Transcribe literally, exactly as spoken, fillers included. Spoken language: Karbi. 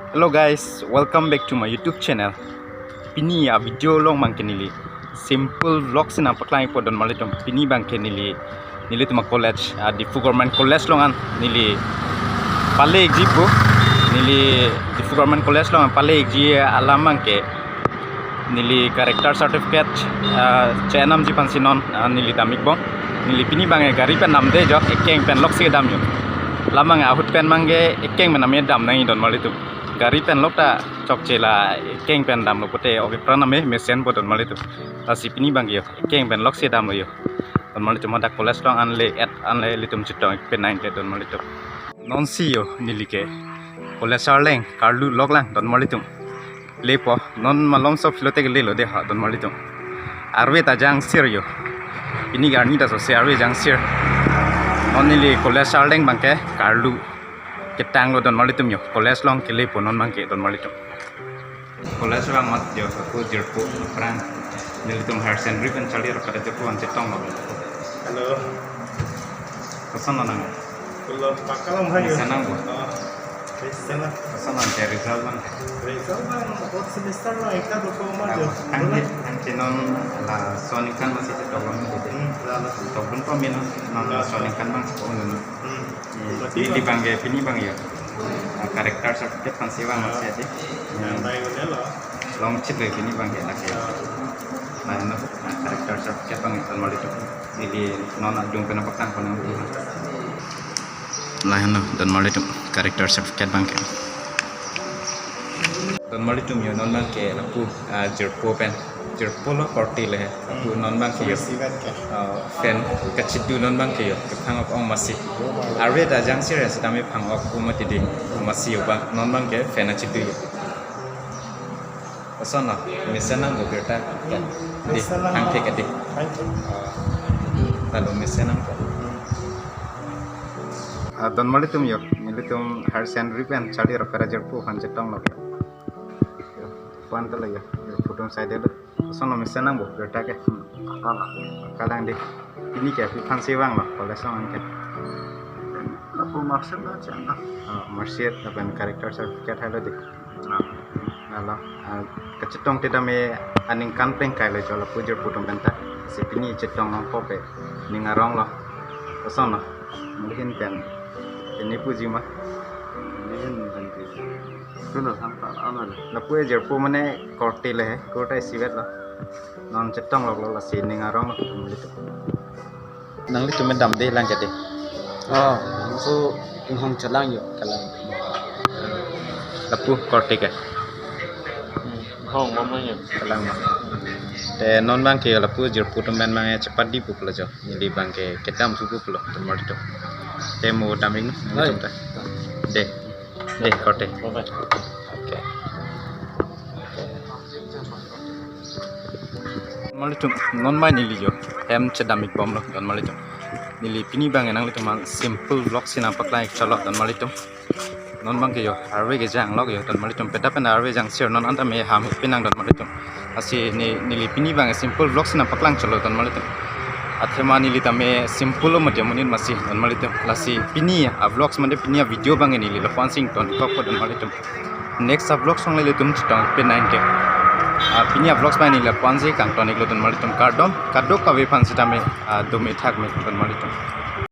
Hello guys, welcome back to my YouTube channel. Pini a video along abangke neli simple vlog si nangpaklang-ikpo donmarlitum. Pini abangke neli, nelitum a college, a Diphu Government College along an neli pale-ikji pu. Neli Diphu Government College along an pale-ikji alam abangke neli character certificate, ah, che-en damji aphansi non, ah, neli dam-ikbom. Neli pini abangke gari pen damde jo, ekeng pen lok si dam jo. Alam abang ahut pen abangke ekeng pen damnang donmarlitum. Gari pen lok ta chokche, la ekeng pen damlo pote ok epran ame mesenpo donmarlitum. Lasi pini abangke jo, ekeng pen lok si damlo jo. Donmarlitum, hadak college along an le-et an le ilitum chetong-ik pen nangke donmarlitum. Non si jo neli ke college arleng karlu lok lang donmarlitum. Lepo, non malomso filote ke lelo de ha donmarlitum. Arve ta jangsir jo. Pini arni ta sose arve jangsir. Non neli college arleng abangke karlu ketanglo donmarlitum jo. College along kelepo non abangke donmarlitum. College abang mat jo, ako jirpo aphrang. Nelitum higher secondary pen charli rok kada jirpo an chetonglo. Hello. Koson lo nang? Hello, pakalam hai. Bisa nang bo? Oh, bisa na. Koson lo ante result abang? Result abang fourth semester lo, ekta doko ma jo. Tangke, tangke non laso aningkan masi chetoklo. Hmm, la, la. Tokdun ko min non, non laso aningkan abang chetoklo. Hmm. Di, di abangke pini abang jo. Ah, character certificate aphansi abang masi adi. Yang baik udah lo. Longchit le pini abangke lake. Nah, no, ah, character certificate abang donmarlitum. Neli non adung pen nangpaklangpo nang. Laheno donmarlitum character certificate abangke. Donmarlitum jo non abangke lapu, ah, jirpo pen. Jirpo lo korte le. Lapu non abangke jo. Isivet ke? Ah, fan kachidu non abangke jo. Kephang-ok ong masi. Arve ta jangsir sitame phang-ok ong mati dei. Masi jo abang non abangke fan achidu jo. Koson lo, mesen nang bo birta. Dei, mesen nang. Hang thek dei. Hai. Lalu mesen nang bo. Ah, donmarlitum jo, nelitum higher secondary pen charli rok kada jirpo aphan chetonglo jo. Aphan ta lo jo, jirpo atum side lo. Koson lo, mesen nang bo birta ke? Hmm. Kalang. Kalang dei. Pini ke pi aphansi vanglo college along anke? Lapu marksheet lo chang. Ah, marksheet lapen character certificate hailo dei. Ah. Alo, ah, kachetong te dam e aningkan plengkai lo jo lapu jirpo atum penta. Si pini chetong nangkok ke ning arong lo. Koson lo? Mungkin kan ini puji ma. Ini kan puji. Suno sampa ano le. Lapu e jirpo mane korte le he, korte isivet lo. Non chetong lok lo, lasi ning arong lo donmarlitum. Nanglitum damde lang ke dei? Oh, so inghong chelang jo, kalang. Lapu korte ke? Hmm, hong mama jo. Kalang ma. Te non abangke lapu jirpo atum pen abangke chepadi pu pulo jo. Neli abangke kedam thu pu pulo donmarlitum. Te mo dam-iknon, oi, nelitum ta. Dei. Dei, korte. Bye bye. Okay. Donmarlitum, non abang neli jo hem chedam-ikbomlo donmarlitum. Neli pini abangke nanglitum aphan simple vlog si nangpaklang-ik chotlo donmarlitum. Non abangke jo arve kejang lok jo donmarlitum, peta pen arve jangsir, non anta me ham pi nang donmarlitum. Lasi ne, neli pini abangke simple vlog si nangpaklang chotlo donmarlitum. Athema neli tame simple lo mati amonit masi donmarlitum. Lasi pini a vlogs mate pini a video abangke neli lapu-an si ingtonkokpo donmarlitum. Next a vlogs along le ilitum chetong pen nangke. Ah, pini a vlogs abang neli lapu-an si kangton-iklo donmarlitum. Kardom, kadokave aphan sitame, ah, dome thakme donmarlitum.